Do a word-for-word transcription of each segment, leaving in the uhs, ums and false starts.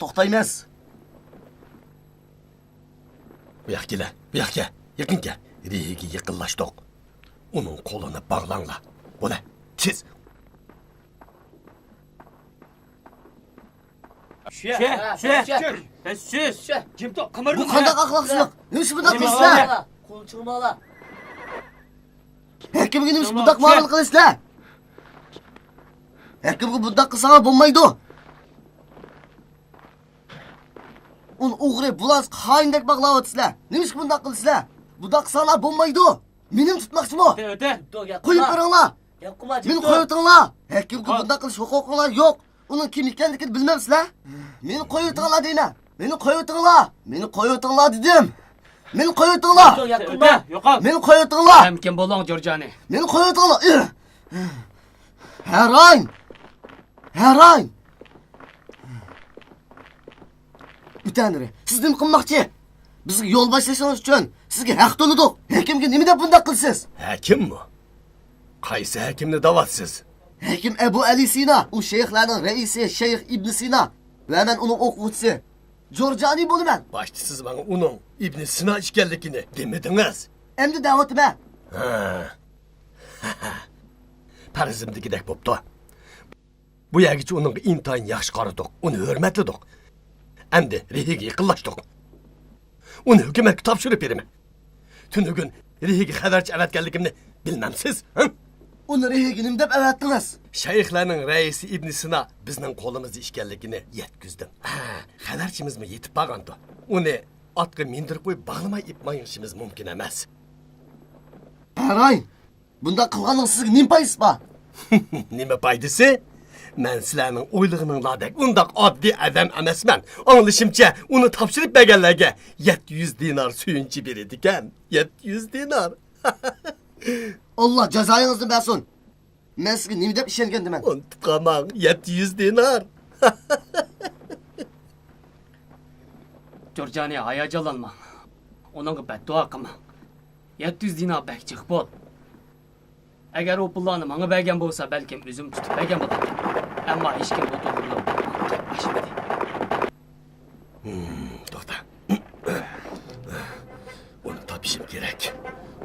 توختايمىز. بۇ ياققا كېلە، بۇ ياققا، يېقىن كەل. رېھىگە يېقىنلاشتۇق. ئۇنىڭ قولىنى باغلاڭلار. بولە، تېز. چۈشە، چۈشە، چۈشە. چۈشە. جىم تۇر، قىمىرلىما. بۇ قانداق ئەخلاقسىزلىق؟ نېمىشقا بۇنداق قىلىسىلەر؟ قولىنى چىڭماڭلار. ھەكىمگە نېمىشقا بۇنداق مۇئامىلە قىلىسىلەر؟ ھەكىمگە بۇنداق قىلساڭلار بولمايدۇ. ئۇنى ئوغرى، بۇلاس، خائىندەك باغلاۋاتىسىلەر. نېمىشقا بۇنداق قىلىسىلەر؟ بۇنداق قىلساڭلار بولمايدۇ. مېنىمۇ تۇتماقچىمۇ؟ ئۆتە، ئۆتە. قويۇپ بېرىڭلار. مېنى قويۇۋېتىڭلار. ھەكىمگە بۇنداق قىلىش ھوقۇقىڭلار يوق. ئۇنىڭ كىم ئىكەنلىكىنى بىلمەمسىلەر؟ مېنى قويۇۋېتىڭلار دەيمەن. مېنى قويۇۋېتىڭلار. مېنى قويۇۋېتىڭلار دېدىم. مېنى قويۇۋېتىڭلار. ياقىنما. مېنى قويۇۋېتىڭلار. تەمكىن بولۇڭ، جورجانى. مېنى قويۇۋېتىڭلار. ھەراي! ھەراي! ئۆتەنىرى، سىز نېمە قىلماقچى؟ بىزگە يول باشلىشىڭىز ئۈچۈن سىزگە ھەق تۆلىدۇق. ھەكىمگە نېمە دەپ بۇنداق قىلىسىز؟ ھەكىممۇ؟ قايسى ھەكىمنى دەۋاتىسىز؟ ھەكىم ئەبۇ ئەلى سىنا، ئۇ شەيخلەرنىڭ رەئىسى شەيخ ئىبنى سىنا ۋە مەن ئۇنىڭ ئوقۇغۇچىسى جورجانى بولىمەن. باشتا سىز ماڭا ئۇنىڭ ئىبنى سىنا ئىكەنلىكىنى دېمىدىڭىز. ئەمدى دەۋاتىمەن. ھە. پەرىزىمدىكىدەك بوپتۇ. بۇ يەرگىچە ئۇنىڭغا ئىنتايىن ياخشى قارىدۇق، ئۇنى ھۆرمەتلىدۇق. ئەمدى رېھىگە يېقىنلاشتۇق. ئۇنى ھۆكۈمەتكە تاپشۇرۇپ بېرىمەن. تۈنۈگۈن رېھىگە خەۋەرچى ئەۋەتكەنلىكىمنى بىلمەمسىز؟ ھە؟ ئۇنى رېھىگە نېمە دەپ ئەۋەتتىڭىز؟ شەيخلەرنىڭ رەئىسى ئىبنى سىنا بىزنىڭ قولىمىزدا ئىكەنلىكىنى يەتكۈزدۈم. ھە، خەۋەرچىمىزمۇ يېتىپ بارغانتۇ. ئۇنى ئاتقا مىندۈرۈپ قويۇپ باغلىماي ئېلىپ مېڭىشىمىز مۇمكىن ئەمەس. ھەراي! بۇنداق قىلغاننىڭ سىزگە نېمە پايدىسى بار؟ نېمە پايدىسى؟ مەن سىلەرنىڭ ئويلىغىنىڭلاردەك ئۇنداق ئاددىي ئادەم ئەمەسمەن. ئاڭلىشىمچە، ئۇنى تاپشۇرۇپ بەرگەنلەرگە يەتتە يۈز دىنار سۆيۈنچە بېرىدىكەن. يەتتە يۈز دىنار. ئاللا جازايىڭىزنى بەرسۇن. مەن سىزگە نېمە دەپ ئىشەنگەندىمەن؟ ئۇنتۇپ قالماڭ، يەتتە يۈز دىنار. جورجانى، ھاياجانلانماڭ. ئۇنىڭغا بەتدۇئا قىلماڭ. يەتتە يۈز دىنار بەك جىق پۇل. ئەگەر ئۇ پۇللارنى ماڭا بەرگەن بولسا، بەلكىم ئۆزۈم تۇتۇپ بەرگەن بولاتتىم. ئەمما ھېچكىم بۇ توغرىلىق گەپ ئاچمىدى. ھىم، توختا. ئۇنى تاپىشىم كېرەك.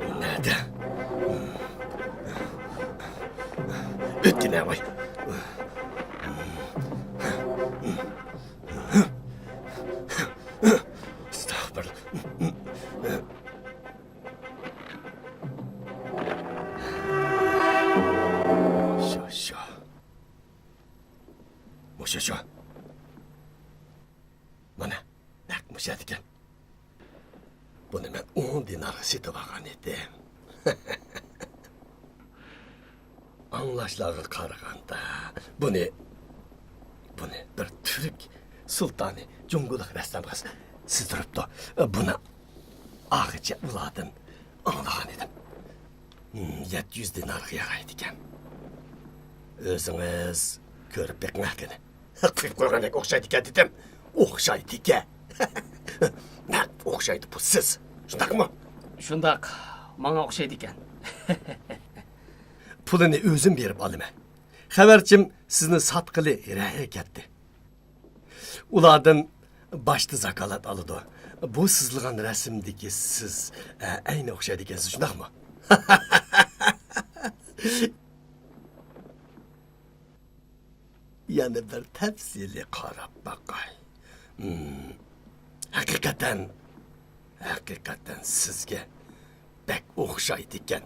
ئۇ نەدە؟ ئۆتكىنە ۋاي. ئەستەغپىرۇللا. شۇ، شۇ. مۇشۇ، شۇ. مانا، نەق مۇشۇ يەردىكەن. بۇنى مەن ئون دىنارغا سېتىۋالغان ئىدىم. ئاڭلاشلارغا قارىغاندا، بۇنى، بۇنى بىر تۈرك سۇلتانى جۇڭگولۇق رەسسامغا سىزدۇرۇپتۇ. بۇنى ئاخىرچە ئۇلاردىن ئاڭلىغان ئىدىم. ھىم، يەتتە يۈز دىنارغا يارايدىكەن. ئۆزىڭىز كۆرۈپ بېقىڭ قېنى. قىلىپ قويغاندەك ئوخشايدىكەن دېدىم. ئوخشايدىكەن. نەق ئوخشايدۇ بۇ سىز. شۇنداقمۇ؟ شۇنداق، ماڭا ئوخشايدىكەن. پۇلىنى ئۆزۈم بېرىپ ئالىمەن. خەۋەرچىم سىزنى ساتقىلى رەھە كەتتى. ئۇلاردىن باشتا زاكالات ئالىدۇ. بۇ سىزىلغان رەسىمدىكى سىز، ئە، ئەينى ئوخشايدىكەنسىز، شۇنداقمۇ؟ يەنە بىر تەپسىلىي قاراپ باقاي. ھىم، ھەقىقەتەن، ھەقىقەتەن سىزگە بەك ئوخشايدىكەن.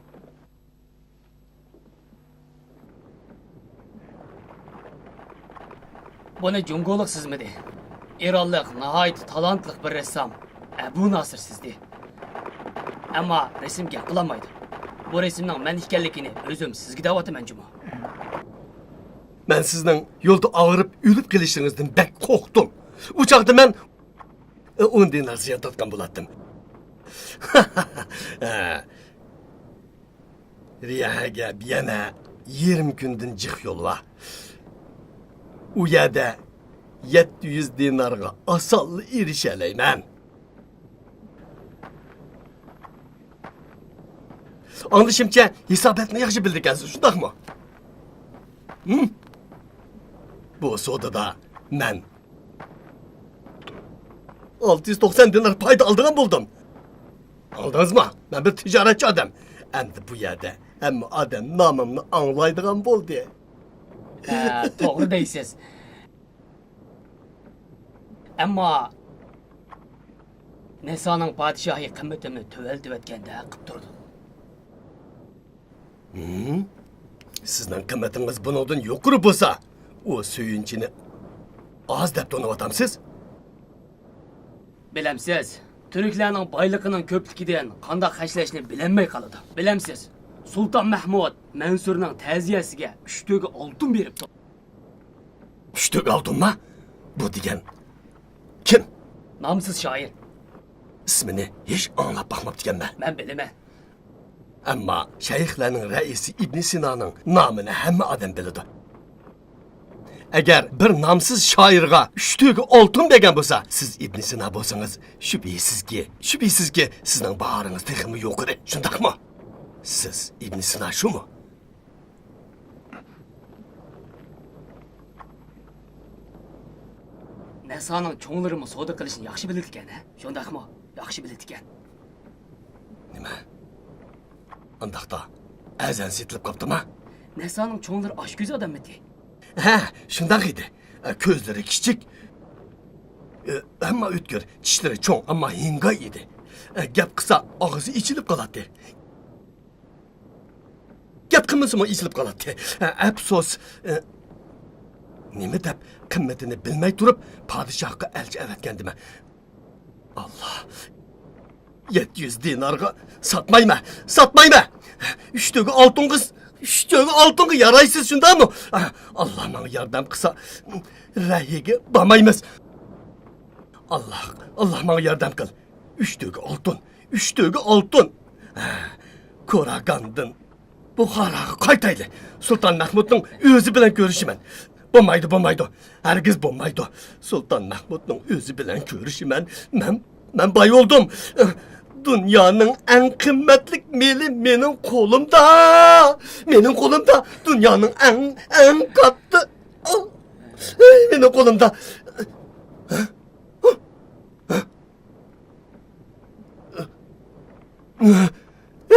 بۇنى جۇڭگولۇق سىزمىدى. ئىرانلىق ناھايىتى تالانتلىق بىر رەسسام ئەبۇ ناسىر سىزدى. ئەمما رەسىم گەپ قىلالمايدۇ. بۇ رەسىمنىڭ مەن ئىكەنلىكىنى ئۆزۈم سىزگە دەۋاتىمەن جۇمۇ. مەن سىزنىڭ يولدا ئاغرىپ ئۆلۈپ قېلىشىڭىزدىن بەك قورقتۇم. ئۇ چاغدا مەن ئون دىنار زىيان تارتقان بولاتتىم. رىياھەگە يەنە يېرىم كۈندىن جىق يول بار. ئۇ يەردە يەتتە يۈز دىنارغا ئاسانلا ئېرىشەلەيمەن. ئاڭلىشىمچە، ھېساباتنى ياخشى بىلىدىكەنسىز، شۇنداقمۇ؟ ھىم؟ بۇ سودىدا مەن، ئالتە يۈز توقسان دىنار پايدا ئالىدىغان بولدۇم. ئاڭلىدىڭىزمۇ؟ مەن بىر تىجارەتچى ئادەم. ئەمدى بۇ يەردە ھەممە ئادەم نامىمنى ئاڭلايدىغان بولدى. ھە، توغرا دەيسىز. ئەمما نەسانىڭ پادىشاھى قىممىتىمنى تۆۋەنلىتىۋەتكەندەك قىلىپ تۇرىدۇ. ھىم؟ سىزنىڭ قىممىتىڭىز بۇنىڭدىن يۇقىرى بولسا، ئۇ سۆيۈنچىنى ئاز دەپ تونۇۋاتامسىز؟ بىلەمسىز، تۈركلەرنىڭ بايلىقىنىڭ كۆپلۈكىدىن قانداق خەجلەشنى بىلەلمەي قالىدۇ. بىلەمسىز، سۇلتان مەھمۇد مەنسۇرنىڭ تەزىيەسىگە ئۈچ تۆگە ئالتۇن بېرىپتۇ. ئۈچ تۆگە ئالتۇنما؟ بۇ دېگەن كىم؟ نامسىز شائىر. ئىسمىنى ھېچ ئاڭلاپ باقماپتىكەنمەن. مەن بىلىمەن. ئەمما شەيخلەرنىڭ رەئىسى ئىبنى سىنانىڭ نامىنى ھەممە ئادەم بىلىدۇ. ئەگەر بىر نامسىز شائىرغا ئۈچ تۆگە ئالتۇن بەرگەن بولسا، سىز ئىبنى سىنا بولسىڭىز، شۈبھىسىزكى، شۈبھىسىزكى، سىزنىڭ باھارىڭىز تېخىمۇ يۇقىرى، شۇنداقمۇ؟ سىز ئىبنى سىنا شۇمۇ؟ نەسانىڭ چوڭلىرىمۇ سودا قىلىشنى ياخشى بىلىدىكەن، ھە؟ شۇنداقمۇ؟ ياخشى بىلىدىكەن. نېمە؟ ئانداقتا ئەزان سېتىلىپ قاپتىما؟ نەسانىڭ چوڭلىرى ئاچكۆز ئادەممىدى؟ ھە، شۇنداق ئىدى. كۆزلىرى كىچىك، ئەمما ئۆتكۈر، چىشلىرى چوڭ، ئەمما ھىڭگاي ئىدى. گەپ قىلسا ئاغزى ئېچىلىپ قالاتتى. گەپ قىلمىسىمۇ ئېچىلىپ قالاتتى. ئەپسۇس، نېمە دەپ قىممىتىنى بىلمەي تۇرۇپ پادىشاھقا ئەلچى ئەۋەتكەندىمەن. ئاللا، يەتتە يۈز دىنارغا ساتمايمەن، ساتمايمەن. ئۈچ تۆگە ئالتۇنغا، ئۈچ تۆگە ئالتۇنغا يارايسىز، شۇنداقمۇ؟ ئاللا ماڭا ياردەم قىلسا، رەيگە بارمايمىز. ئاللا، ئاللا ماڭا ياردەم قىل. ئۈچ تۆگە ئالتۇن، ئۈچ تۆگە ئالتۇن. كوراگاندىن بۇخاراغا قايتايلى. سۇلتان مەھمۇدنىڭ ئۆزى بىلەن كۆرۈشىمەن. بولمايدۇ، بولمايدۇ. ھەرگىز بولمايدۇ. سۇلتان مەھمۇدنىڭ ئۆزى بىلەن كۆرۈشىمەن. مەن، مەن باي بولدۇم. دۇنيانىڭ ئەڭ قىممەتلىك مېلى مېنىڭ قولۇمدا. مېنىڭ قولۇمدا. دۇنيانىڭ ئەڭ، ئەڭ كاتتا. مېنىڭ قولۇمدا.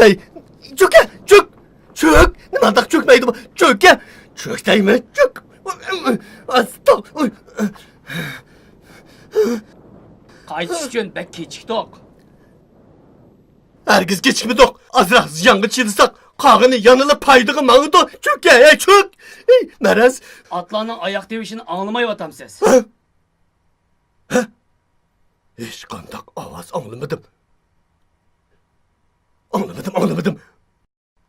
ھەي، چۆكە، چۆك! چۆك! نېمانداق چۆكمەيدۇ بۇ؟ چۆكە! چۆك دەيمەن، چۆك! ئاستا! قايتىش ئۈچۈن بەك كېچىكتۇق. ھەرگىز كېچىكمىدۇق. ئازراق زىيانغا چىدىساق، قالغىنى يەنىلا پايدىغا ماڭىدۇ. چۆكە، ھەي، چۆك! ھەي، مەرەز! ئاتلارنىڭ ئاياق تىۋىشىنى ئاڭلىمايۋاتامسىز؟ ھە؟ ھە؟ ھېچقانداق ئاۋاز ئاڭلىمىدىم. ئاڭلىمىدىم، ئاڭلىمىدىم.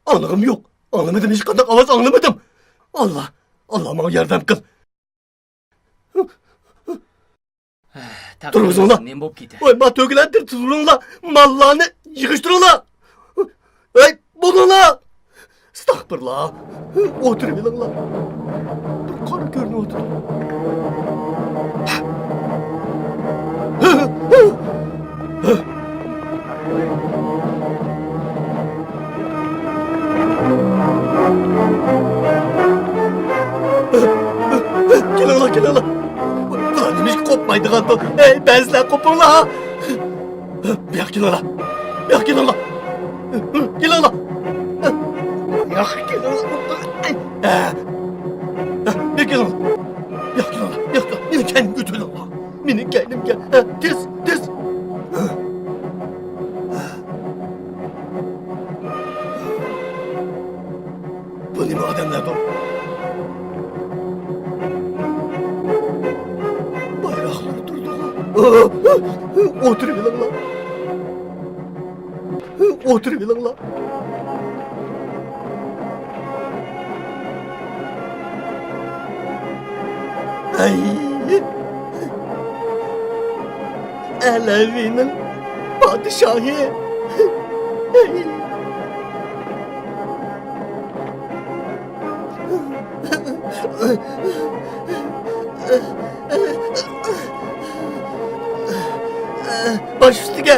ئاڭلىغۇم يوق. ئاڭلىمىدىم، ھېچقانداق ئاۋاز ئاڭلىمىدىم. ئاللا، ئاللا ماڭا ياردەم قىل. تۇرغۇزۇڭلار. نېمە بولۇپ كېتە؟ ۋاي، ما تۆگىلەر، تۇرۇڭلار. ماللارنى يىغىشتۇرۇڭلار. ھەي، بولۇڭلار! ئەستەغپۇرۇللا! ئولتۇرۇۋېلىڭلار. بىر قارا كۆرۈنۈۋاتىدۇ. كېلىڭلار، كېلىڭلار! بۇلار نېمىشقا قوپمايدىغاندۇ؟ ھەي، بەزىلەر قوپۇڭلار! بۇياققا كېلىڭلار! بۇياققا كېلىڭلار! كېلىڭلار! بۇياققا كېلىڭلار! بۇياققا كېلىڭلار! بۇياققا كېلىڭلار! مېنىڭ كەينىمگە ئۆتۈۋېلىڭلار! مېنىڭ كەينىمگە! تېز! تېز! بۇ نېمە ئادەملەردۇ؟ بايراقلار تۇرىدىغۇ. ئولتۇرۇۋېلىڭلار. ئولتۇرۇۋېلىڭلار. ئەي! ئەلەۋىنىڭ پادىشاھى! باش ئۈستىگە!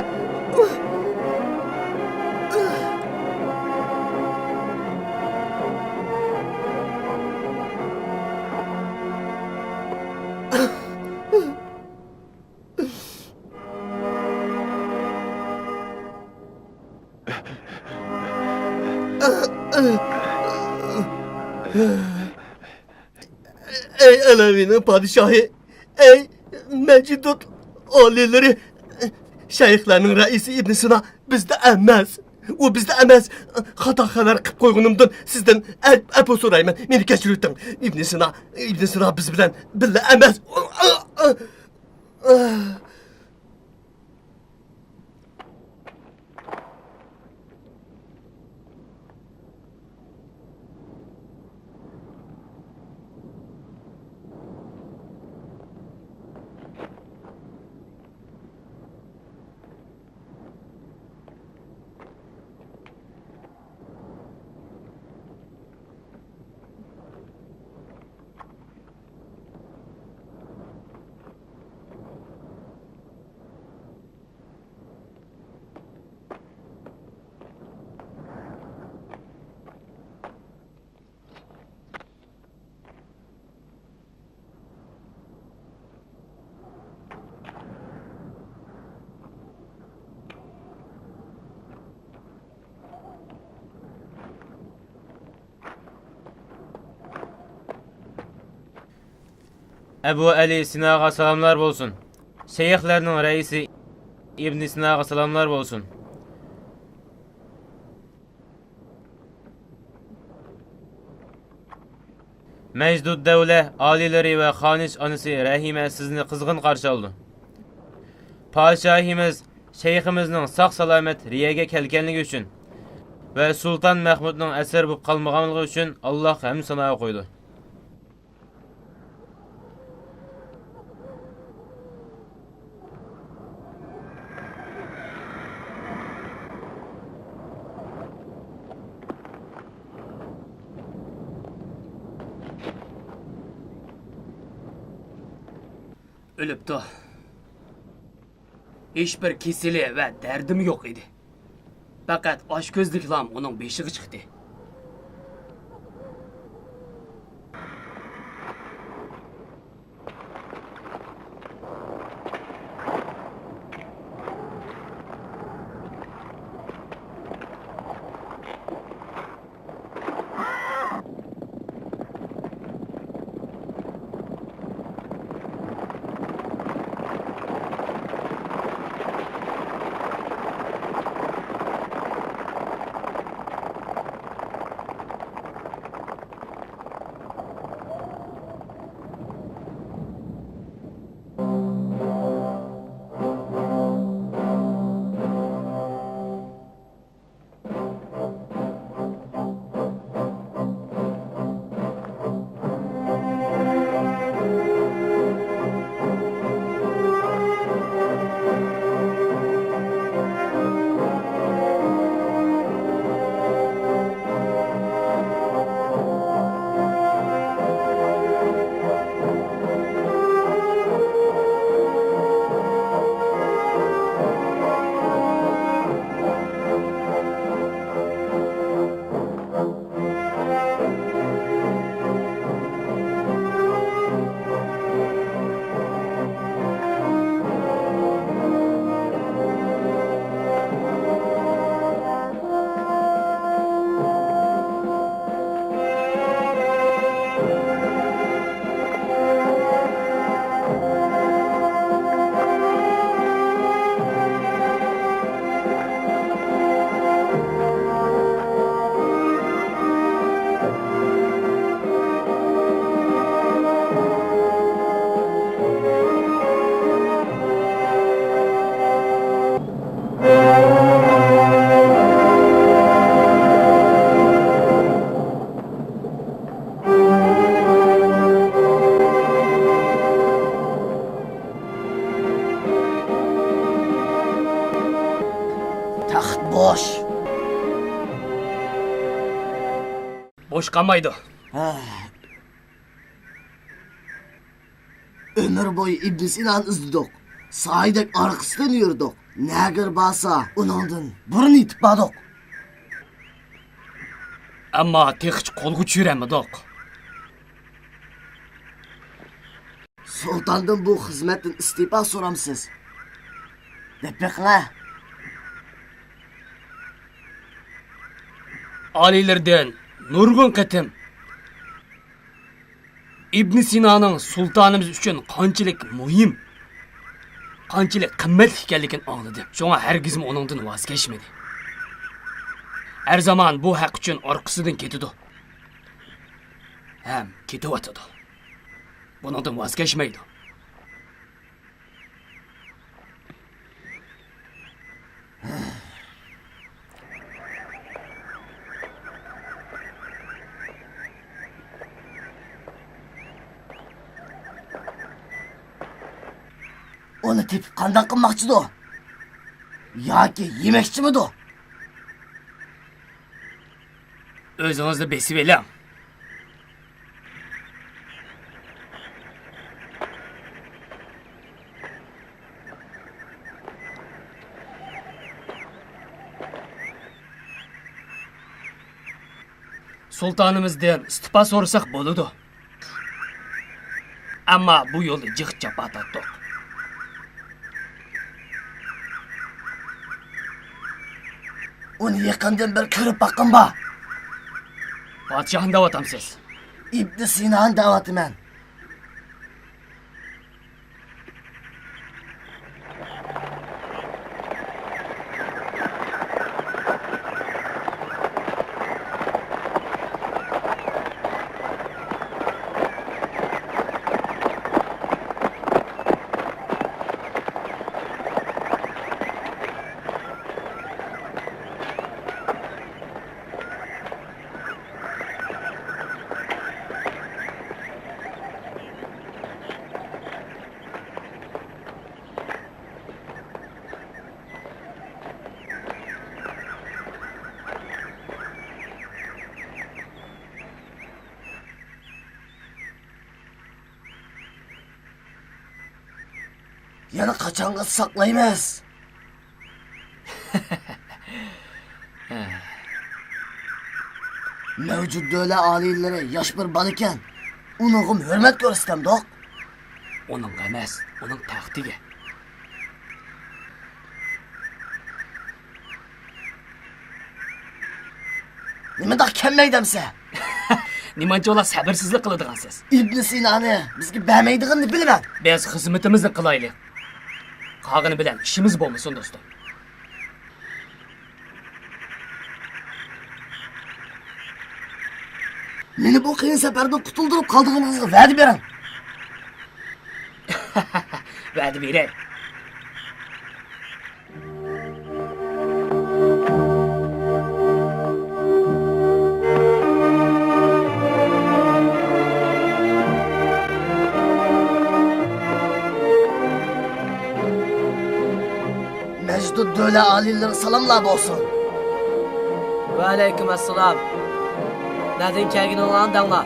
ئەي ئەلەۋىنىڭ پادىشاھى، ئەي مەجدۇد ئالىيلىرى، شەيخلەرنىڭ رەئىسى ئىبن سىنا بىزدە ئەمەس. ئۇ بىزدە ئەمەس. خاتا خەۋەر قىپ قويغىنىمدىن سىزدىن ئە-، ئەپۇ سورايمەن. مېنى كەچۈرۈۋېتىڭ. ئىبن سىنا، ئىبن سىنا بىز بىلەن بىللە ئەمەس. ئەبۇ ئەلى سىناغا سالاملار بولسۇن. شەيخلەرنىڭ رەئىسى ئىبنى سىناغا سالاملار بولسۇن. مەجدۇد دەۋلە ئالىيلىرى ۋە خانىش ئانىسى رەھىمە سىزنى قىزغىن قارشى ئالىدۇ. پادىشاھىمىز شەيخىمىزنىڭ ساق-سالامەت رىيەگە كەلگەنلىكى ئۈچۈن ۋە سۇلتان مەھمۇدنىڭ ئەسىر بولۇپ قالمىغانلىقى ئۈچۈن ئاللاھقا ھەمدۇ سانا ئوقۇيدۇ. ئۆلۈپتۇ. ھېچبىر كېسىلى ۋە دەردىمۇ يوق ئىدى. پەقەت ئاچكۆزلۈكلام ئۇنىڭ بېشىغا چىقتى. تەخت بوش. بوش قالمايدۇ. ھە. ئۆمۈر بويى ئىبن سىنانى ئىزدىدۇق. سايىدەك ئارقىسىدىن يۈردۇق. نەگىر بارسا، ئۇنىڭدىن بۇرۇن يېتىپ باردۇق. ئەمما تېخىچە قولغا چۈشۈرەلمىدۇق. سۇلتاندىن بۇ خىزمەتتىن ئىستېپا سورامسىز؟ دەپ بېقىڭە. ئالىيلىرىدىن نۇرغۇن قېتىم ئىبن سىنانىڭ سۇلتانىمىز ئۈچۈن قانچىلىك مۇھىم، قانچىلىك قىممەتلىك ئىكەنلىكىنى ئاڭلىدىم. شۇڭا ھەرگىزمۇ ئۇنىڭدىن ۋاز كەچمىدى. ھەر زامان بۇ ھەق ئۈچۈن ئارقىسىدىن كېتىدۇ ھەم كېتىۋاتىدۇ. بۇنىڭدىن ۋاز كەچمەيدۇ. ئۇنى تېپىپ قانداق قىلماقچىدۇ؟ ياكى يېمەكچىمىدۇ؟ ئۆزىڭىزنى بېسىۋېلىڭ. سۇلتانىمىزدىن ئىستىپا سورىساق بولىدۇ. ئەمما بۇ يولدا جىق جاپا تارتتۇق. ئۇنى يېقىندىن بېرى كۆرۈپ باققۇم بار. پادىشاھنى دەۋاتامسىز؟ ئىبن سىنانى دەۋاتىمەن. يەنە قاچانغىچە ساقلايمىز؟ مەۋجۇت دۆلە ئالىيلىرى ياش بىر بالىكەن، ئۇنىڭغىمۇ ھۆرمەت كۆرسىتەمدۇق؟ ئۇنىڭغا ئەمەس، ئۇنىڭ تەختىگە. نېمانداق كەممەي دەمسە؟ نېمانچە ئۇلار سەبىرسىزلىك قىلىدىغانسىز؟ ئىبن سىنانى بىزگە بەرمەيدىغىنىنى بىلىمەن. بىز خىزمىتىمىزنى قىلايلى. قالغىنى بىلەن ئىشىمىز بولمىسۇن، دوستۇم. مېنى بۇ قىيىن سەپەردىن قۇتۇلدۇرۇپ قالىدىغىنىڭىزغا ۋەدە بېرىڭ. ۋەدە بېرەي. مەجدۇت دۆلە ئالىيلىرىغا سالاملار بولسۇن. ۋەئەلەيكۇم ئەسسالام. نەدىن كەلگىنىڭلارنى دەڭلار.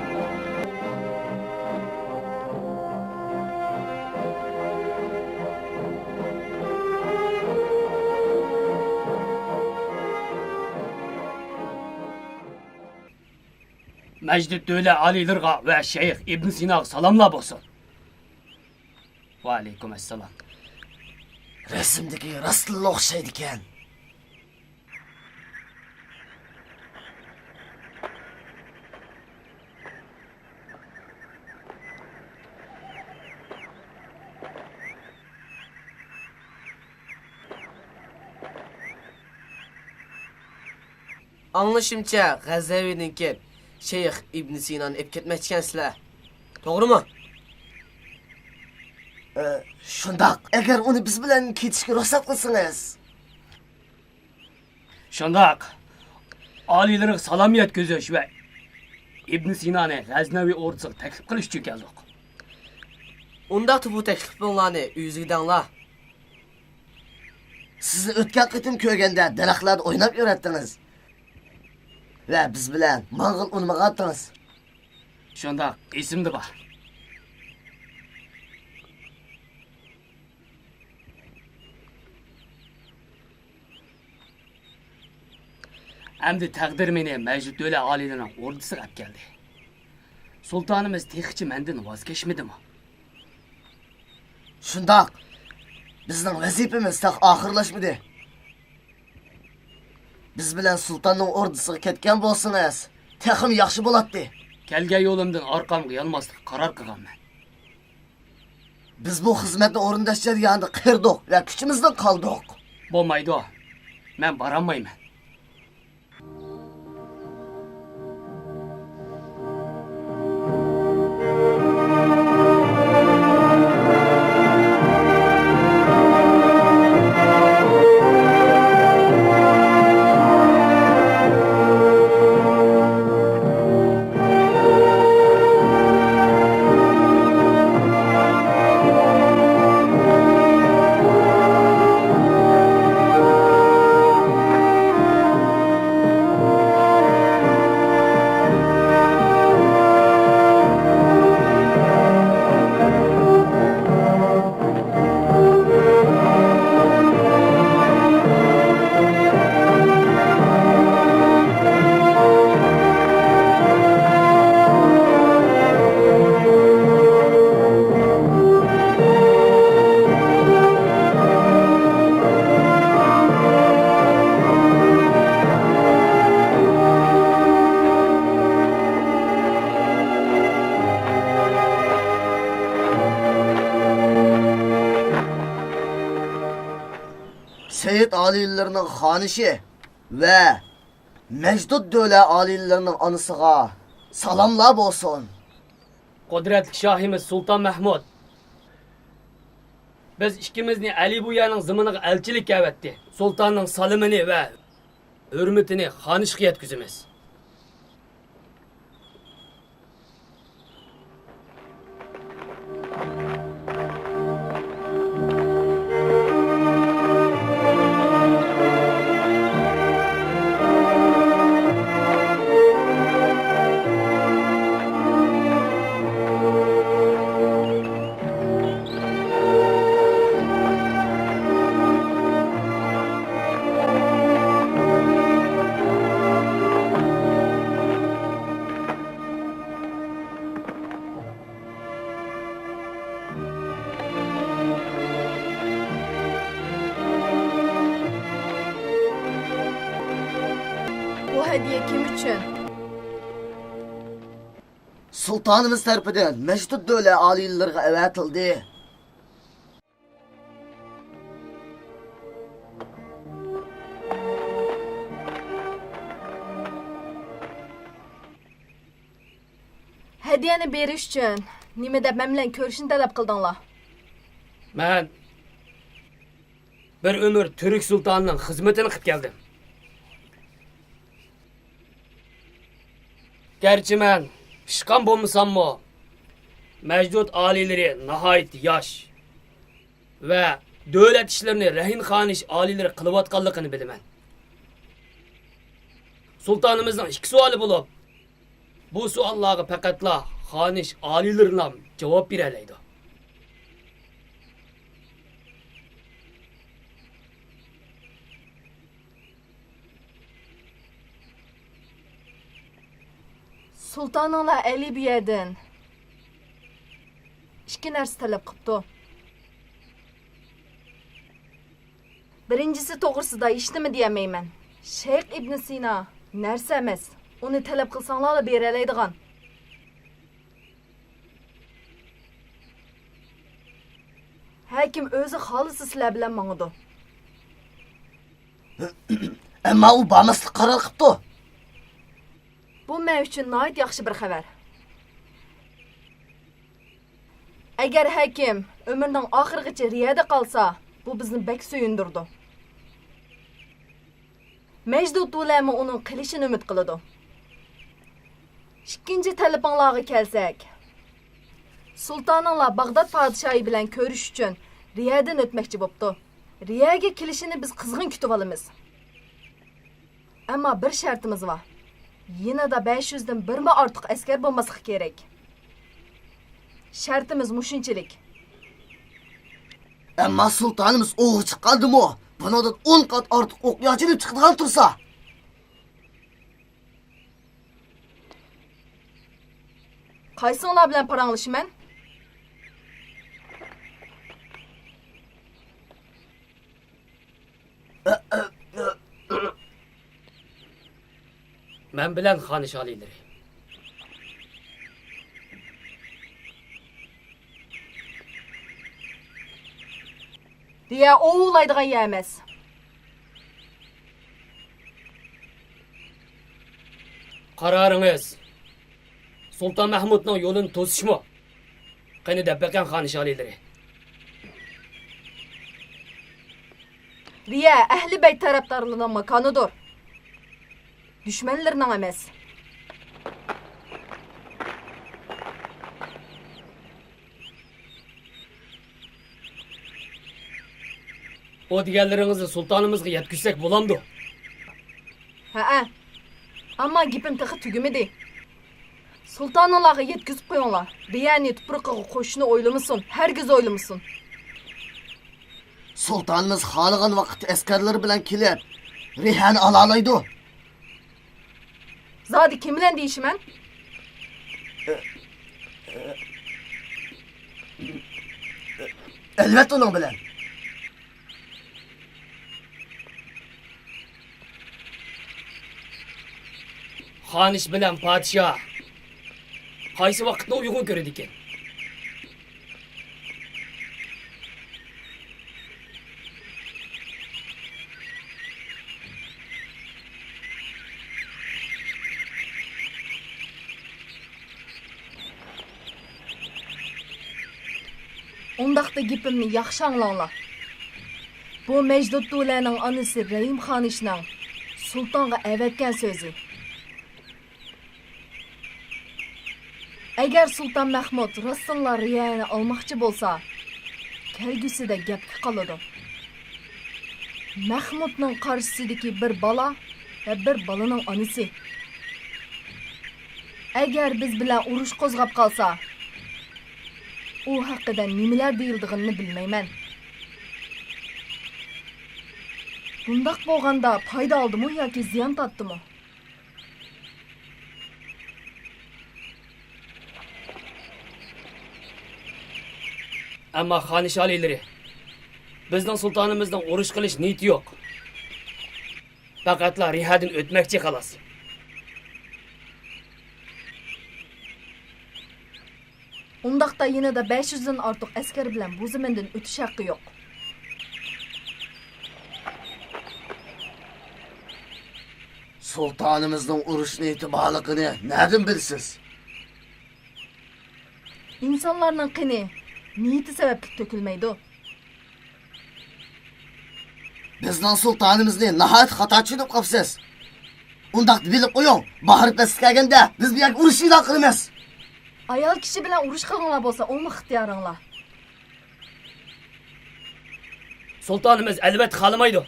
مەجدۇت دۆلە ئالىيلىرىغا ۋە شەيخ ئىبن سىناغا سالاملار بولسۇن. ۋەئەلەيكۇم ئەسسالام. رەسىمدىكى راستلا ئوخشايدىكەن. ئاڭلىشىمچە، غەزنەۋىدىن كېلىپ، شەيخ ئىبن سىنانى ئېلىپ كەتمەكچىكەنسىلەر. توغرىمۇ؟ ئە، شۇنداق. ئەگەر ئۇنى بىز بىلەن كېتىشكە رۇخسەت قىلسىڭىز. شۇنداق. ئالىيلىرىغا سالام يەتكۈزۈش ۋە ئىبن سىنانى غەزنەۋى ئوردىسىغا تەكلىپ قىلىش ئۈچۈن كەلدۇق. ئۇنداقتا بۇ تەكلىپىڭلارنى ئۆزىگە دەڭلار. سىزنى ئۆتكەن قېتىم كۆرگەندە دەرەخلەردە ئويناپ يۈرەتتىڭىز. ۋە بىز بىلەن ماڭغىلى ئۇنىمىغانتىڭىز. شۇنداق، ئېسىمدە بار. ئەمدى تەقدىر مېنى مەجدۇت دۆلە ئالىيلىرىنىڭ ئوردىسىغا ئەپ كەلدى. سۇلتانىمىز تېخىچە مەندىن ۋاز كەچمىدىمۇ؟ شۇنداق. بىزنىڭ ۋەزىپىمىز تېخى ئاخىرلاشمىدى. بىز بىلەن سۇلتاننىڭ ئوردىسىغا كەتكەن بولسىڭىز، تېخىمۇ ياخشى بولاتتى. كەلگەن يولۇمدىن ئارقامغا يانماسلىققا قارار قىلغانمەن. بىز بۇ خىزمەتنى ئورۇنداش جەريانىدا قېرىدۇق ۋە كۈچىمىزدىن قالدۇق. بولمايدۇ. مەن بارالمايمەن. سېيىت ئالىيلىرىنىڭ خانىشى ۋە مەجدۇت دۆلە ئالىيلىرىنىڭ ئانىسىغا سالاملار بولسۇن. قۇدرەتلىك شاھىمىز سۇلتان مەھمۇد، بىز ئىككىمىزنى ئەلى بۇيانىڭ زېمىنىغا ئەلچىلىككە ئەۋەتتى. سۇلتاننىڭ سالىمىنى ۋە ھۆرمىتىنى خانىشقا يەتكۈزىمىز. بۇ ھەدىيە كىم ئۈچۈن؟ سۇلتانىمىز تەرىپىدىن مەجدۇت دۆلە ئالىيلىرىغا ئەۋەتىلدى. ھەدىيەنى بېرىش ئۈچۈن نېمە دەپ مەن بىلەن كۆرۈشۈشنى تەلەپ قىلدىڭلار؟ مەن بىر ئۆمۈر تۈرك سۇلتانىنىڭ خىزمىتىنى قىلىپ كەلدىم. گەرچە مەن پىشقان بولمىساممۇ، مەجدۇت ئالىيلىرى ناھايىتى ياش ۋە دۆلەت ئىشلىرىنى رەھىن خانىش ئالىيلىرى قىلىۋاتقانلىقىنى بىلىمەن. سۇلتانىمىزنىڭ ئىككى سوئالى بولۇپ، بۇ سوئاللارغا پەقەتلا خانىش ئالىيلىرىلا جاۋاب بېرەلەيدۇ. سۇلتانىڭلار ئەلى بۇيەدىن ئىككى نەرسە تەلەپ قىپتۇ. بىرىنچىسى توغرىسىدا ھېچنېمە دېيەلمەيمەن. شەيخ ئىبن سىنا نەرسە ئەمەس، ئۇنى تەلەپ قىلساڭلارلا بېرەلەيدىغان. ھەركىم ئۆزى خالىسا سىلەر بىلەن ماڭىدۇ. ئەمما ئۇ بارماسلىق قارار قىپتۇ. بۇ مەن ئۈچۈن ناھايىتى ياخشى بىر خەۋەر. ئەگەر ھەكىم ئۆمرىنىڭ ئاخىرىغىچە رىيەدە قالسا، بۇ بىزنى بەك سۆيۈندۈرىدۇ. مەجدۇت دۆلەمۇ ئۇنىڭ قېلىشىنى ئۈمىد قىلىدۇ. ئىككىنچى تەلىپىڭلارغا كەلسەك، سۇلتانىڭلار باغداد پادىشاھى بىلەن كۆرۈشۈش ئۈچۈن رىيەدىن ئۆتمەكچى بوپتۇ. رىيەگە كېلىشىنى بىز قىزغىن كۈتۈۋالىمىز. ئەمما بىر شەرتىمىز بار. يېنىدا بەش يۈزدىن بىرمۇ ئارتۇق ئەسكەر بولماسلىقى كېرەك. شەرتىمىز مۇشۇنچىلىك. ئەمما سۇلتانىمىز ئوۋغا چىققاندىمۇ، بۇنىڭدىن ئون قات ئارتۇق ئوق ياچىلىپ چىقىدىغان تۇرسا؟ قايسىڭلار بىلەن پاراڭلىشىمەن؟ مەن بىلەن خانىش ئالىيلىرى. رىيە ئوۋلايدىغان يەر ئەمەس. قارارىڭىز سۇلتان مەھمۇدنىڭ يولىنى توسۇشمۇ؟ قېنى دەپ بېقىڭ، خانىش ئالىيلىرى. رىيە ئەھلى بەيت تەرەپدارلىرىنىڭ ماكانىدۇر. دۈشمەنلىرىنىڭ ئەمەس. ئۇ دېگەنلىرىڭىزنى سۇلتانىمىزغا يەتكۈزسەك بولامدۇ؟ ھەئە. ئەمما گېپىم تېخى تۈگىمىدى. سۇلتانىڭلارغا يەتكۈزۈپ قويۇڭلار. رىيەنى تۇپرىقىغا قوشۇشنى ئويلىمىسۇن، ھەرگىز ئويلىمىسۇن. سۇلتانىمىز خالىغان ۋاقىتتا ئەسكەرلىرى بىلەن كېلىپ، رىيەنى ئالالايدۇ. زادى كىم بىلەن دېيىشىمەن؟ ئەلۋەتتە ئۇنىڭ بىلەن. خانىش بىلەن پادىشاھ قايسى ۋاقىتنى ئۇيغۇن كۆرىدىكىن؟ ئۇنداقتا گېپىمنى ياخشى ئاڭلاڭلار. بۇ مەجدۇددۇلەنىڭ ئانىسى رەھىم خانىشنىڭ سۇلتانغا ئەۋەتكەن سۆزى. ئەگەر سۇلتان مەھمۇد راستتىنلا رىيەنى ئالماقچى بولسا، كەلگۈسىدە گەپكە قالىدۇ. مەھمۇدنىڭ قارشىسىدىكى بىر بالا ۋە بىر بالىنىڭ ئانىسى. ئەگەر بىز بىلەن ئۇرۇش قوزغاپ قالسا، ئۇ ھەققىدە نېمىلەر دېيىلىدىغىنىنى بىلمەيمەن. بۇنداق بولغاندا پايدا ئالدىمۇ ياكى زىيان تارتتىمۇ؟ ئەمما خانىش ئالىيلىرى، بىزنىڭ سۇلتانىمىزنىڭ ئۇرۇش قىلىش نىيىتى يوق. پەقەتلا رىيەدىن ئۆتمەكچى، خالاس. ئۇنداقتا يېنىدا بەش يۈزدىن ئارتۇق ئەسكەر بىلەن بۇ زېمىندىن ئۆتۈش ھەققى يوق. سۇلتانىمىزنىڭ ئۇرۇش نىيىتى بارلىقىنى نەدىن بىلىسىز؟ ئىنسانلارنىڭ قېنى نىيىتى سەۋەبلىك تۆكۈلمەيدۇ. بىزنىڭ سۇلتانىمىزنى ناھايىتى خاتا چۈشىنىپ قاپسىز. ئۇنداقتا بىلىپ قويۇڭ، باھار پەسلى كەلگەندە بىز بۇ يەرگە ئۇرۇش ئېلان قىلىمىز. ئايال كىشى بىلەن ئۇرۇش قىلغىنىلا بولسا، ئۇمۇ ئىختىيارىڭلار. سۇلتانىمىز ئەلۋەتتە خالىمايدۇ.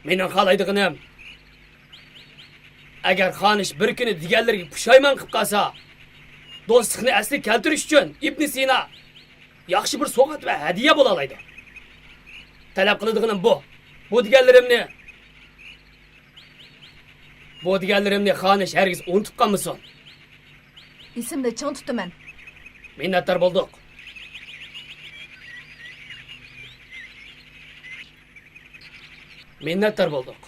مېنىڭ خالايدىغىنىم، ئەگەر خانىش بىر كۈنى دېگەنلىرىگە پۇشايمان قىلىپ قالسا، دوستلۇقنى ئەسلىگە كەلتۈرۈش ئۈچۈن ئىبنى سىنا ياخشى بىر سوۋغات ۋە ھەدىيە بولالايدۇ. تەلەپ قىلىدىغىنىم بۇ. بۇ دېگەنلىرىمنى، بۇ دېگەنلىرىمنى خانىش ھەرگىز ئۇنتۇپ قالمىسۇن. ئېسىمدە چىڭ تۇتىمەن. مىننەتدار بولدۇق. مىننەتدار بولدۇق.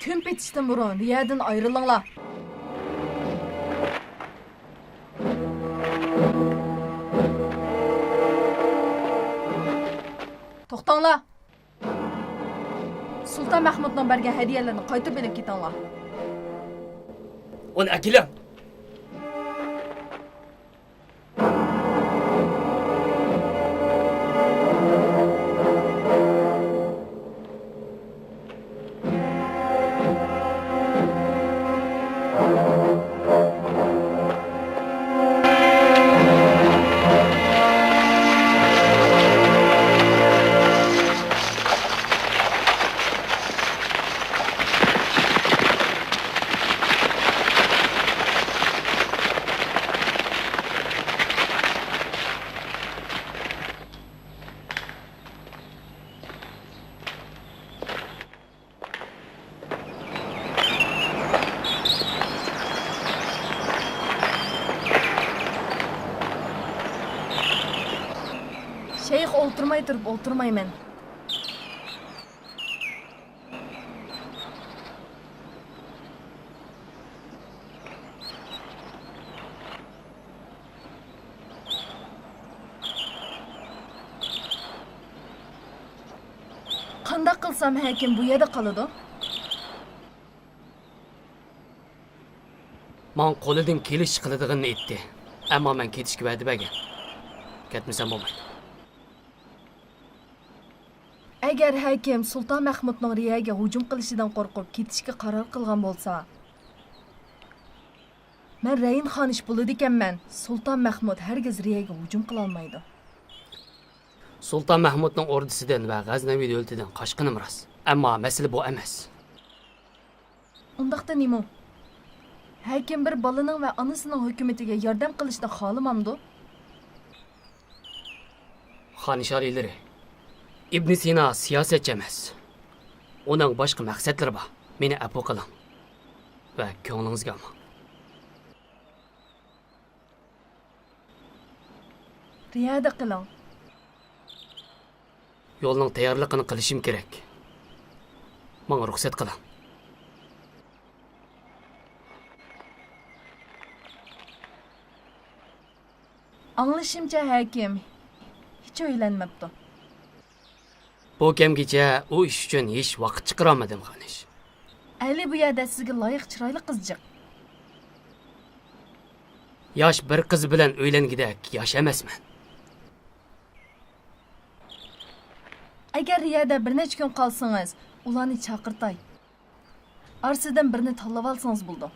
كۈن پېتىشتىن بۇرۇن رىيەدىن ئايرىلىڭلار. توختاڭلار! سۇلتان مەھمۇدنىڭ بەرگەن ھەدىيەلىرىنى قايتۇرۇپ ئېلىپ كېتىڭلار. ئۇنى ئەكېلىڭ! قىلماي تۇرۇپ ئولتۇرمايمەن. قانداق قىلسام ھەكىم بۇ يەردە قالىدۇ؟ ماڭا قولىدىن كېلىشىچە قىلىدىغىنىنى ئېيتتى. ئەمما مەن كېتىشكە ۋەدە بەرگەن. كەتمىسەم بولمايدۇ. ئەگەر ھەكىم سۇلتان مەھمۇدنىڭ رىيەگە ھۇجۇم قىلىشىدىن قورقۇپ كېتىشكە قارار قىلغان بولسا، مەن رەيىن خانىش بولىدىكەنمەن. سۇلتان مەھمۇد ھەرگىز رىيەگە ھۇجۇم قىلالمايدۇ. سۇلتان مەھمۇدنىڭ ئوردىسىدىن ۋە غەزنەۋى دۆلىتىدىن قاچقىنىم راست. ئەمما مەسىلە بۇ ئەمەس. ئۇنداقتا نېمە ئۇ؟ ھەكىم بىر بالىنىڭ ۋە ئانىسىنىڭ ھۆكۈمىتىگە ياردەم قىلىشنى خالىمامدۇ؟ خانىش ئالىيلىرى، ئىبن سىنا سىياسەتچى ئەمەس. ئۇنىڭ باشقا مەقسەتلىرى بار. مېنى ئەپۇ قىلىڭ ۋە كۆڭلىڭىزگە ئالماڭ. رىيادە قىلىڭ. يولنىڭ تەييارلىقىنى قىلىشىم كېرەك. ماڭا رۇخسەت قىلىڭ. ئاڭلىشىمچە، ھەكىم ھېچ ئۆيلەنمەپتۇ. بۇ كەمگىچە ئۇ ئىش ئۈچۈن ھېچ ۋاقىت چىقىرالمىدىم، خانىش. ئەلى بۇ يەردە سىزگە لايىق چىرايلىق قىز جىق. ياش بىر قىز بىلەن ئۆيلەنگۈدەك ياش ئەمەسمەن. ئەگەر يەردە بىر نەچچە كۈن قالسىڭىز، ئۇلارنى چاقىرتاي. ئارىسىدىن بىرنى تاللىۋالسىڭىز بولىدۇ.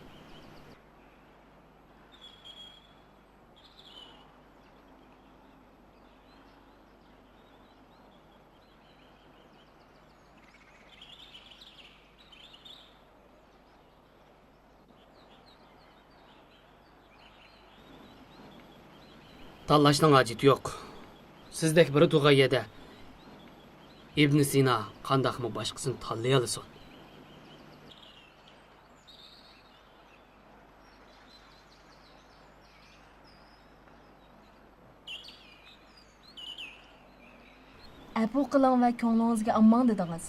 تاللاشنىڭ ھاجىتى يوق. سىزدەك بىرى تۇرغان يەردە ئىبن سىنا قانداقمۇ باشقىسىنى تاللىيالىسۇن؟ ئەپۇ قىلىڭ ۋە كۆڭلىڭىزگە ئالماڭ دېدىڭىز.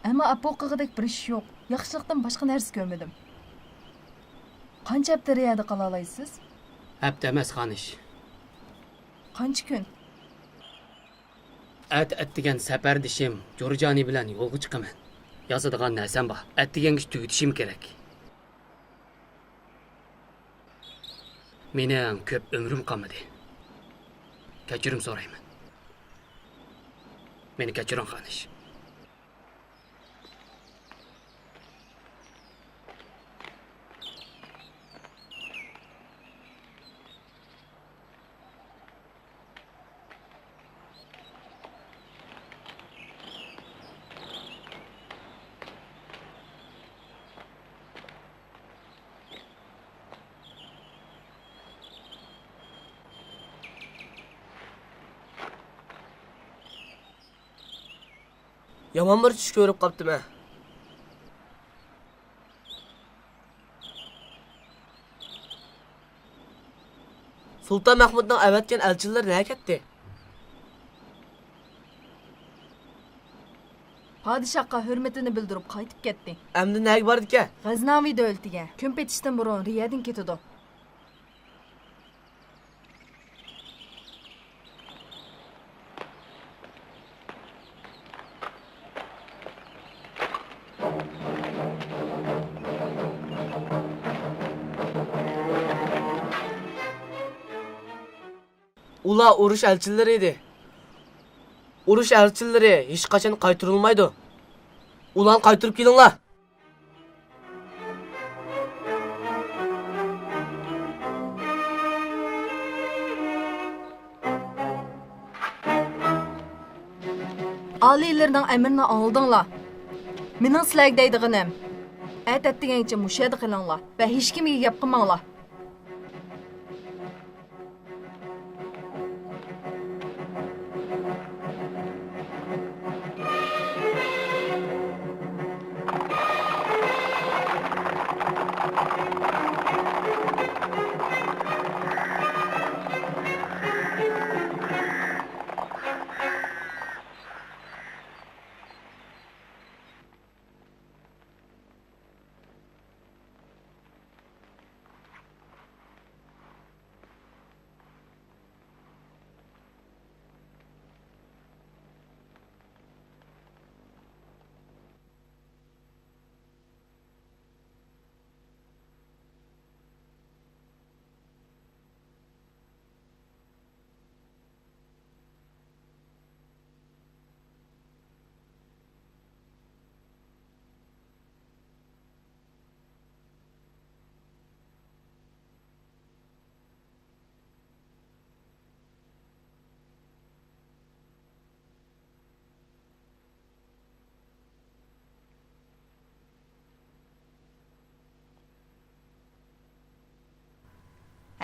ئەمما ئەپۇ قىلغۇدەك بىر ئىش يوق. ياخشىلىقتىن باشقا نەرسە كۆرمىدىم. قانچە ھەپتە رىيادە قالالايسىز؟ ھەپتە ئەمەس، خانىش. قانچە كۈن؟ ئەتە ئەتىگەن سەپەردىشىم جۇرجانى بىلەن يولغا چىقىمەن. ياسىدىغان نەرسەم بار. ئەتىگەنگىچە تۈگىتىشىم كېرەك. مېنىڭ كۆپ ئۆمرۈم قالمىدى. كەچۈرۈم سورايمەن. مېنى كەچۈرۈڭ، خانىش. يامان بىر چۈش كۆرۈپ قاپتىمەن. سۇلتان مەھمۇدنىڭ ئەۋەتكەن ئەلچىلىرى نەگە كەتتى؟ پادىشاھقا ھۆرمىتىنى بىلدۈرۈپ قايتىپ كەتتى. ئەمدى نەگە بارىدىكەن؟ غەزناۋى دۆلىتىگە. كۈن پېتىشتىن بۇرۇن رىيادىن كېتىدۇ. ئۇلار ئۇرۇش ئەلچىلىرى ئىدى. ئۇرۇش ئەلچىلىرى ھېچقاچان قايتۇرۇلمايدۇ. ئۇلارنى قايتۇرۇپ كېلىڭلار. ئالىيلىرىنىڭ ئەمرىنى ئاڭلىدىڭلار. مېنىڭ سىلەرگە دەيدىغىنىم، ئەتە ئەتىگەنگىچە مۇشۇ يەردە قېلىڭلار ۋە ھېچكىمگە گەپ قىلماڭلار.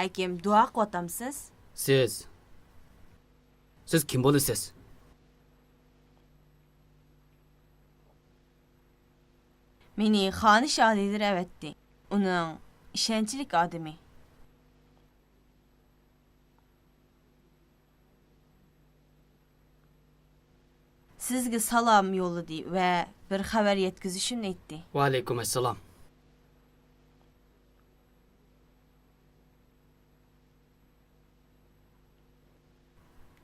ھەكىم، دۇئا قىلىۋاتامسىز؟ سىز، سىز كىم بولىسىز؟ مېنى خانىش ئالىيلىرى ئەۋەتتى. ئۇنىڭ ئىشەنچلىك ئادىمى. سىزگە سالام يوللىدى ۋە بىر خەۋەر يەتكۈزۈشۈمنى ئېيتتى. ۋەئەلەيكۇم ئەسسالام.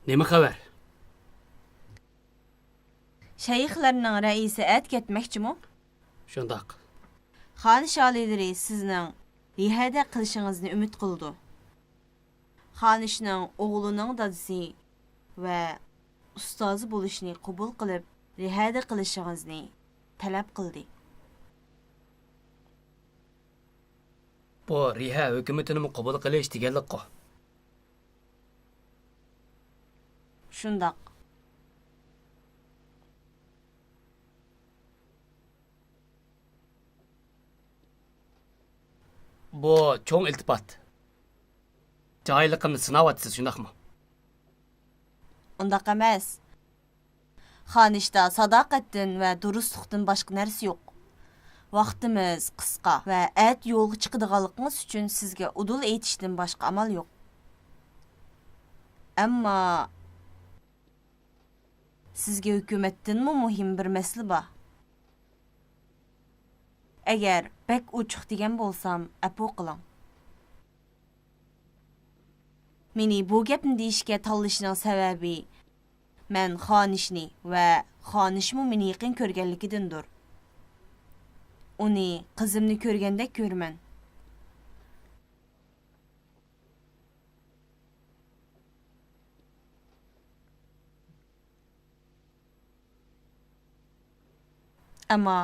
نېمە خەۋەر؟ شەيخلەرنىڭ رەئىسى ئەتە كەتمەكچىمۇ؟ شۇنداق. خانىش ئالىيلىرى سىزنىڭ رىھەدە قېلىشىڭىزنى ئۈمىد قىلىدۇ. خانىشنىڭ ئوغلىنىڭ دادىسى ۋە ئۇستازى بولۇشنى قوبۇل قىلىپ، رىھەدە قېلىشىڭىزنى تەلەپ قىلدى. بۇ رىھە ھۆكۈمىتىنىمۇ قوبۇل قىلىش دېگەنلىكقۇ؟ شۇنداق. بۇ چوڭ ئىلتىپات. جاھىللىقىمنى سىناۋاتىسىز، شۇنداقمۇ؟ ئۇنداق ئەمەس. خانىشتا ساداقەتتىن ۋە دۇرۇسلۇقتىن باشقا نەرسە يوق. ۋاقتىمىز قىسقا ۋە ئەتە يولغا چىقىدىغانلىقىڭىز ئۈچۈن سىزگە ئۇدۇل ئېيتىشتىن باشقا ئامال يوق. ئەمما سىزگە ھۆكۈمەتتىنمۇ مۇھىم بىر مەسىلە بار. ئەگەر بەك ئوچۇق دېگەن بولسام، ئەپۇ قىلىڭ. مېنى بۇ گەپنى دېيىشكە تاللىشىنىڭ سەۋەبى، مەن خانىشنى ۋە خانىشمۇ مېنى يېقىن كۆرگەنلىكىدىندۇر. ئۇنى قىزىمنى كۆرگەندەك كۆرىمەن. ئەمما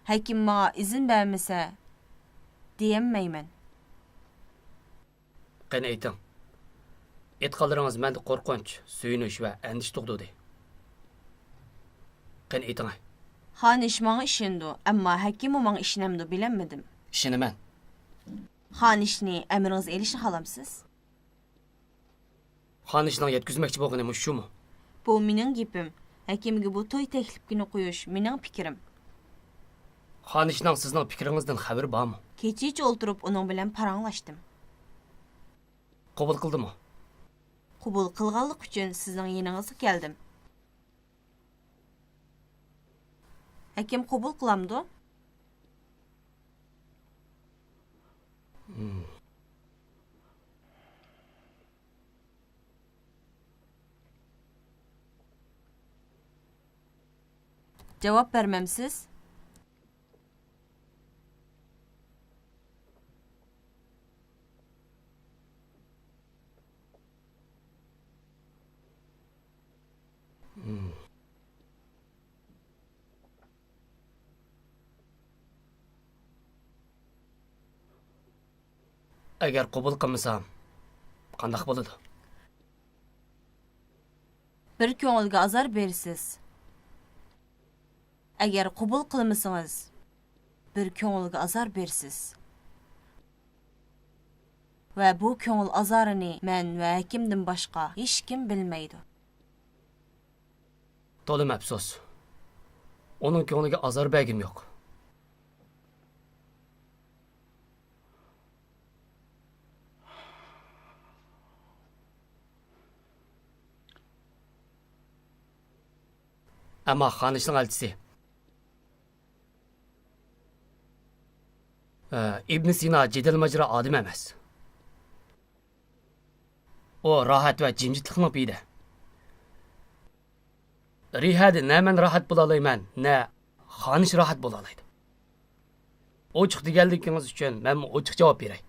ھەكىم ماڭا ئىزىن بەرمىسە، دېيەلمەيمەن. قېنى ئېيتىڭ. ئېيتقانلىرىڭىز مەندە قورقۇنچ، سۆيۈنۈش ۋە ئەندىشە تۇغدۇردى. قېنى ئېيتىڭە. خانىش ماڭا ئىشىنىدۇ، ئەمما ھەكىممۇ ماڭا ئىشىنەمدۇ، بىلەلمىدىم. ئىشىنىمەن. خانىشنى ئەمرىڭىزگە ئېلىشنى خالامسىز؟ خانىشنىڭ يەتكۈزمەكچى بولغىنى مۇشۇ شۇمۇ؟ بۇ مېنىڭ گېپىم. ھەكىمگە بۇ توي تەكلىپىنى قويۇش مېنىڭ پىكرىم. خانىشنىڭ سىزنىڭ پىكرىڭىزدىن خەۋىرى بارمۇ؟ كېچىچە ئولتۇرۇپ ئۇنىڭ بىلەن پاراڭلاشتىم. قوبۇل قىلدىمۇ؟ قوبۇل قىلغانلىقى ئۈچۈن سىزنىڭ يېنىڭىزغا كەلدىم. ھەكىم قوبۇل قىلامدۇ؟ جاۋاب بەرمەمسىز؟ ئەگەر قوبۇل قىلمىسام، قانداق بولىدۇ؟ بىر كۆڭۈلگە ئازار بېرىسىز. ئەگەر قوبۇل قىلمىسىڭىز، بىر كۆڭۈلگە ئازار بېرىسىز. ۋە بۇ كۆڭۈل ئازارىنى مەن ۋە ھەكىمدىن باشقا ھېچكىم بىلمەيدۇ. تولىمۇ ئەپسۇس. ئۇنىڭ كۆڭلىگە ئازار بەرگۈم يوق. ئەمما خانىشنىڭ ئەلچىسى، ئە، ئىبن سىنا جېدەل ماجىرا ئادىمى ئەمەس. ئۇ راھەت ۋە جىمجىتلىقنىڭ پېيىدە. رىھەدە نە مەن راھەت بولالايمەن، نە خانىش راھەت بولالايدۇ. ئوچۇق دېگەنلىكىڭىز ئۈچۈن مەنمۇ ئوچۇق جاۋاب بېرەي.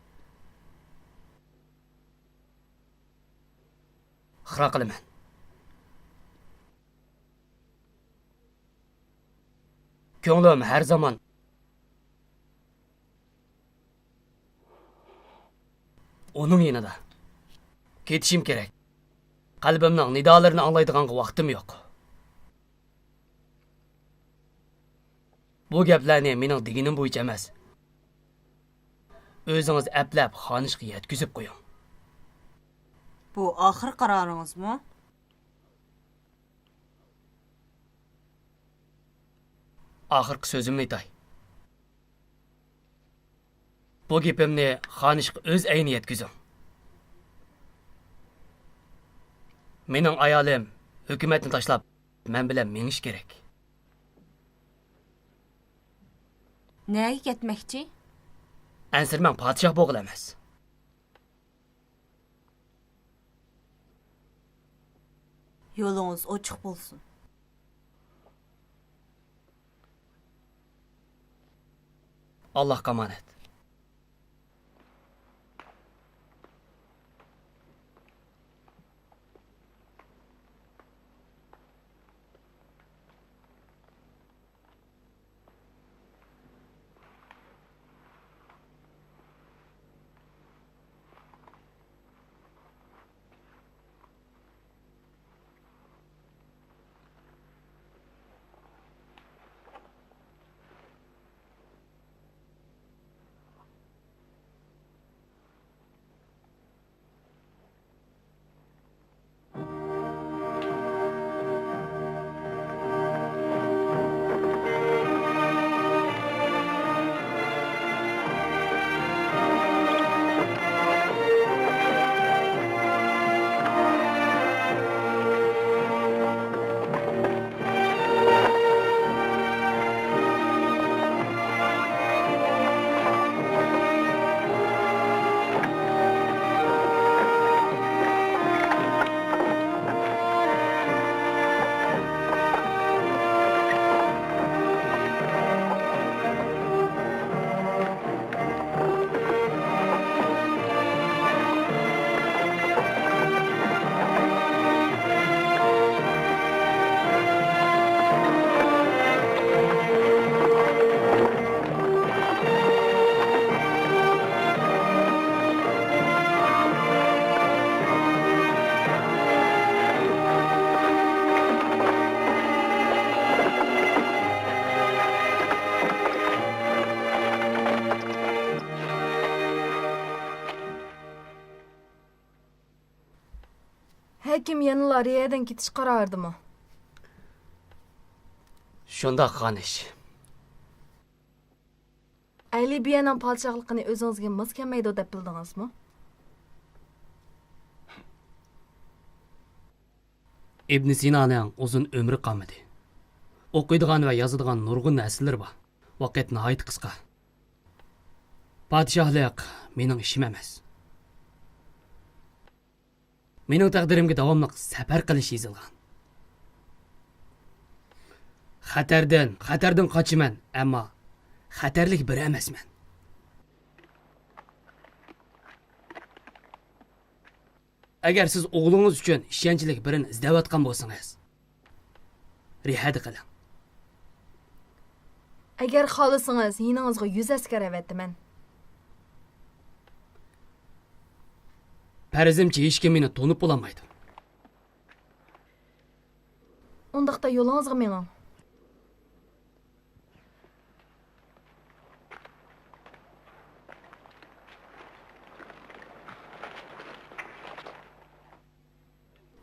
ئىقرار قىلىمەن. كۆڭلۈم ھەر زامان ئۇنىڭ يېنىدا. كېتىشىم كېرەك. قەلبىمنىڭ نىدالىرىنى ئاڭلايدىغانغا ۋاقتىم يوق. بۇ گەپلەرنى مېنىڭ دېگىنىم بويىچە ئەمەس، ئۆزىڭىز ئەپلەپ خانىشقا يەتكۈزۈپ قويۇڭ. بۇ ئاخىرقى قارارىڭىزمۇ؟ ئاخىرقى سۆزۈمنى ئېيتاي. بۇ گېپىمنى خانىشقا ئۆز ئەينى يەتكۈزۈڭ. مېنىڭ ئايالىم ھۆكۈمەتنى تاشلاپ، مەن بىلەن مېڭىشى كېرەك. نەگە كەتمەكچى؟ ئەنسىرىمەڭ، پادىشاھ بولغىلى ئەمەس. يولىڭىز ئوچۇق بولسۇن. ئاللاھقا ئامانەت. ھەكىم يەنىلا رىيەدىن كېتىش قارارىدىمۇ؟ شۇنداق، خانىش. ئەلى بىيەنىڭ پادىشاھلىقىنى ئۆزىڭىزگە ماس كەلمەيدۇ دەپ بىلدىڭىزمۇ؟ ئىبن سىنانىڭ ئۇزۇن ئۆمرى قالمىدى. ئوقۇيدىغان ۋە يازىدىغان نۇرغۇن نەرسىلىرى بار. ۋاقىت ناھايىتى قىسقا. پادىشاھلىق مېنىڭ ئىشىم ئەمەس. مېنىڭ تەقدىرىمگە داۋاملىق سەپەر قىلىش يېزىلغان. خەتەردىن، خەتەردىن قاچىمەن، ئەمما خەتەرلىك بىرى ئەمەسمەن. ئەگەر سىز ئوغلىڭىز ئۈچۈن ئىشەنچلىك بىرىنى ئىزدەۋاتقان بولسىڭىز، رىھەدە قېلىڭ. ئەگەر خالىسىڭىز، يېنىڭىزغا يۈز ئەسكەر ئەۋەتىمەن. پەرىزىمچە، ھېچكىم مېنى تونۇپ بولالمايدۇ. ئۇنداقتا يولىڭىزغا مېڭىڭ.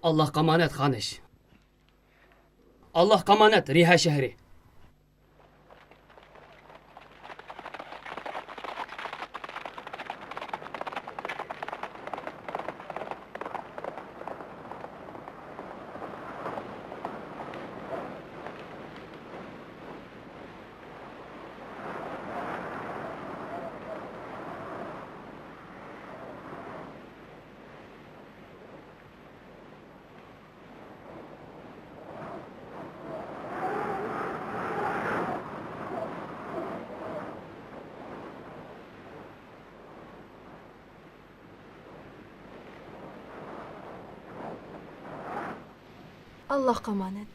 ئاللاھقا ئامانەت، خانىش. ئاللاھقا ئامانەت، رىھە شەھىرى. ئاللاھقا ئامانەت.